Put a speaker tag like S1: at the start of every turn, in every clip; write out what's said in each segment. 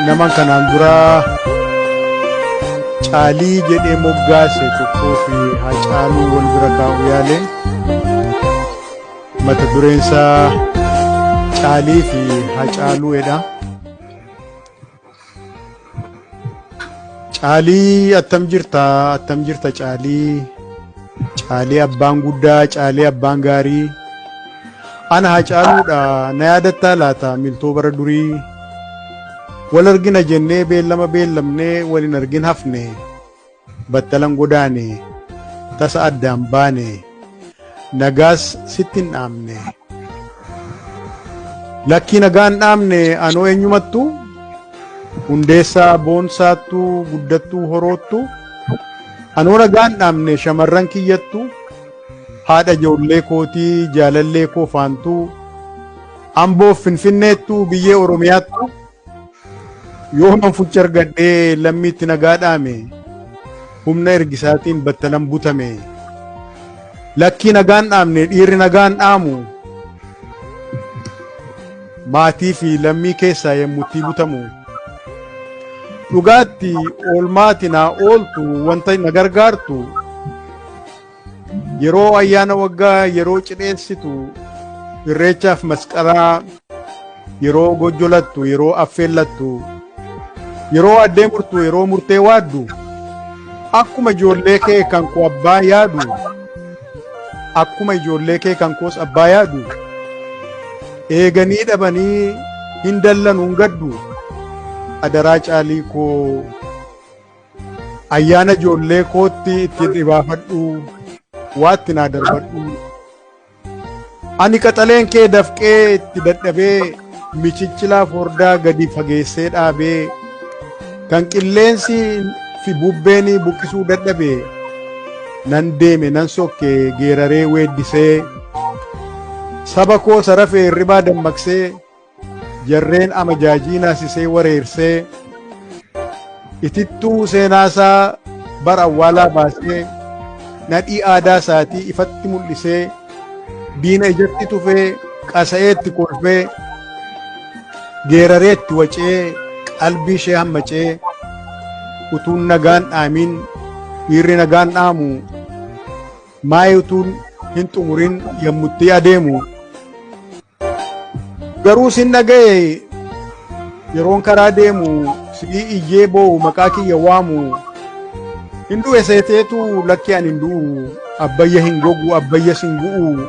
S1: Nama kanaan dura Caalii jedhee moggaase tokkoo fi Haacaaluu wal bira kaa'u yaale. Mata dureen isaa Caalii fi Haacaaluudha. Caalii attam jirta, attam jirta Caalii? Caalii abbaan guddaa, Caalii abbaan gaarii. Ana Haacaaluudha, na yaadattaa laata miltoo bara durii? Wal argina jennee beellama beellamnee wal hin argin hafne. Battalan godaane, tasa addaan baane, nagaas sitti hin dhaamne. Lakkii nagaa hin dhaamne anoo eenyumattu, Hundeessaa Boonsaattu, Guddattuu Horoottu, anoo nagaa hin dhaamne shamarran kiyyattu, haadha ijoollee kootii jaalallee koo faantuu, Amboof Finfinneettu, biyyee Oromiyaattu, yooman fucha argadhee lammiitti nagaa dhaame, humna ergisaatiin battalan butame. Lakkii nagaan dhaamne, dhiirri nagaan dhaamu, maatii fi lammii keessaa yemmuttii butamu. Dhugaatti oolmaati naa ooltu, wanta na gargaartu, yeroo ayyaana waggaa, yeroo cidheessitu, irreechaaf masqalaa, yeroo gojjolattu, yeroo affeellattu, yeroo addee murtu, yeroo murtee waaddu, akkuma ijoollee kee kan koo abbaa yaadu, akkuma ijoollee kee kan koos abbaa yaadu, eeganii dhabanii hin dallanu hin gaddu. Adaraa Caalii koo, ayyaana ijoollee kootti itti dhibaafadhu, waatti naa darbadhu. Ani qaxaleen kee dafqee itti dadhabee, michichilaa fordaa gadi fageessee dhaabee, kan qilleensi fi bubbeen buqqisuu dadhabe, nan deeme nan sokke geeraree weeddisee, saba koo sarafee hirribaa dammaqsee, jarreen amajaajii naasisee wareersee, itittuu seenaasaa bara awwaalaa baasee, nadhii aadaa isaatii ifatti mul'isee, diina ijatti tufee, qasa'eetti kolfee, geerareetti wacee, qalbii ishee hammacee, utuun nagaan dhaamin, dhiirri nagaan dhaamu, maayii utuun hin xumurin yommutti adeemu. Garuu sin dhaga'e yeroon karaa deemu, si'ii iyyee boo'u, maqaa kiyya waamu. Hin du'e seeteetu, lakki ani hin du'u, abbayya hin gogu, abbayyas hin gu'u.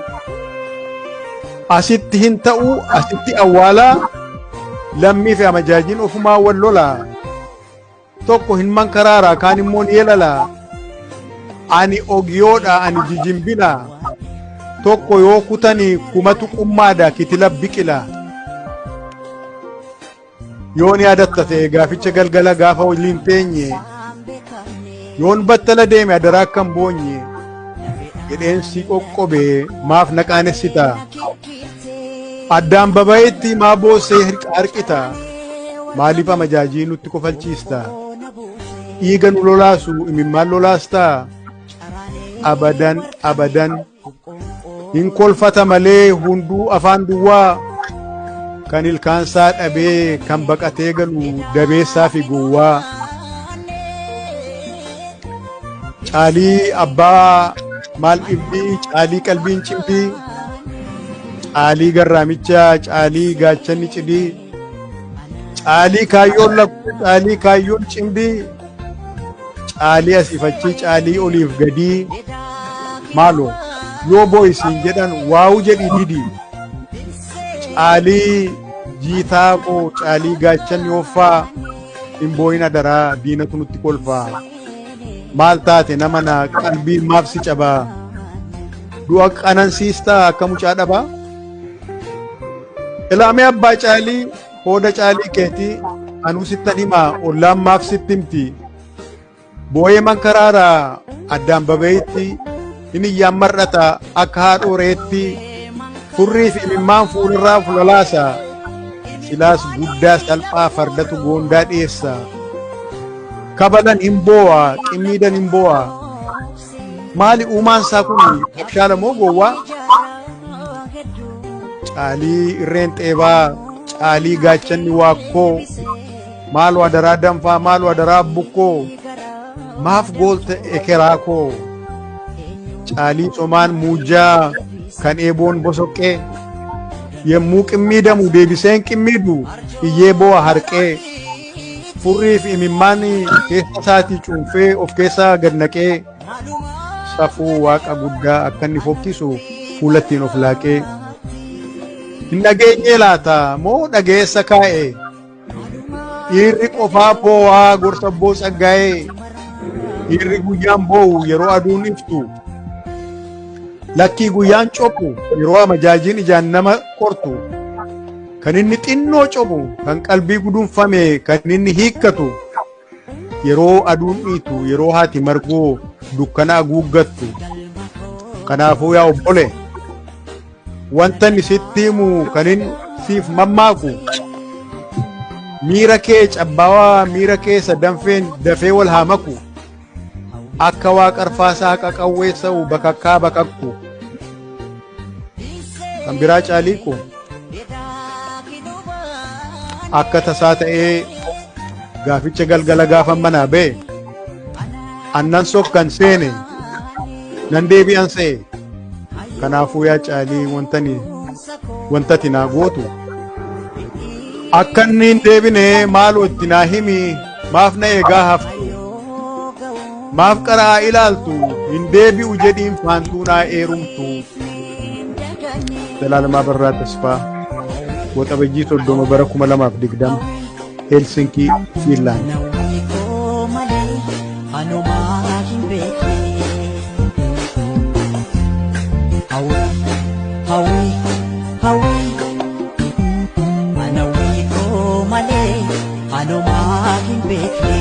S1: Asitti hin ta'u, asitti awwaalaa, lammii fi amajaajiin ofumaa wal lola. Tokko hin mankaraara, kaan immoo ni elala. Ani ogiyoodha, ani jijimbila. Tokko yoo kutani kumatu qummaada kitila biqila. Yoon yaadatta ta'e gaaficha galgala gaafa waliin teenye, yoon battala deeme adaraa akka hin boonye jedheen si qoqqobe, maaf na qaanessita? Addaan babayetti maa boossee harqita? Maaliif amajaajii nutti kofalchiista? Dhiiga nu lolaasu imimmaan lolaastaa? Abadan abadan hin kolfata malee hunduu afaan duwwaa, kan ilkaansaa dhabee kan baqatee galu dabeessaa fi gowwaa. Caalii abbaa maal dhibdii, Caalii qalbiin cimdii, Caalii garraamicha, Caalii gaachanni cidii, Caalii kaayyoon lakkuu, Caalii kaayyoon cimdii, Caalii asiifachii, Caalii oliif gadii, maaloo yoo boo'isiin jedhan waa'uu jedhii didi. Caalii jiitaa koo, Caalii gaachanni hoffaa, hin boo'in adaraa, diinatu nutti kolfaa. Maal taate nama na qalbiin maaf si cabaa? Du'a qanansiistaa akka mucaa dhabaa? Ilaamee abbaa Caalii, hooda Caalii keetii, anuu sittan himaa, ollaan maaf sitti himti? Boo'ee mankaraara addaan baba'itti, hin iyyaan mar'ata akka haadhoo reetti, furrii fi imimmaan fuularraa fulalaasa, silaas guddaa salphaa fardatu goondaa dhiyeessa. Kabalan hin boo'a, qimmiidan hin boo'a. Maali uumaan isaa kun, abshaala moo gowwaa? Caalii irreen xeebaa, Caalii gaachanni waakkoo. Maaloo adaraa danfaa, maaloo adaraa bukkoo, maaf goolta ekeraa koo? Caalii comaan muujjaa kan eeboon bosoqqee, yemmuu qimmiidamu deebiseen qimmiidu iyyee boo'a harqee, furrii fi imimmaan keessa isaatii cuunfee of keessaa gad naqee, safuu waaqa guddaa akka inni fokkisu fuulattiin of laaqee. Hin dhageenyee laata moo dhageessa kaa'e? Dhiirri qofaa boo'aa gorsa abboo Tsaggaa'ee. Dhiirri guyyaan boo'u yeroo aduun iftu. Lakkii guyyaan cophu yeroo amajaajiin ijaan nama qortu. Kan inni xinnoo cophu, kan qalbii gudunfame, kan inni hiikkatu. Yeroo aduun dhiitu, yeroo haati margoo dukkana haguuggattu. Kanaafuu yaa obbole, wanta inni sitti himu kan inni siif mammaaku, miira kee cabbaawaa, miira keessa danfeen dafee wal haa maku, akka waa qarfaasaa qaqawweessa'u bakakkaa bakakku. Kan biraa caaliiku, akka tasaa ta'ee gaaficha galgala gaafa manaa ba'e annan sokkan seene nan deebi'an se'e. Kanaafuu yaa Caalii, wantani wantati naa gootu akka inni hin deebine maaloo itti naa himi. Maaf na eegaa haftu? Maaf qaraa ilaaltu? Hin deebi'u jedhiin faantuu naa eerumtu. Zalaalamaa Barraa Tasfaa, Waxabajjii 30 bara 2020, Helsinkii, Fiinlaand.
S2: Nawwii koo malee anumaa hin beekne. Hawwii, hawwii, hawwii. Anawwii koo malee anumaa hin beekne.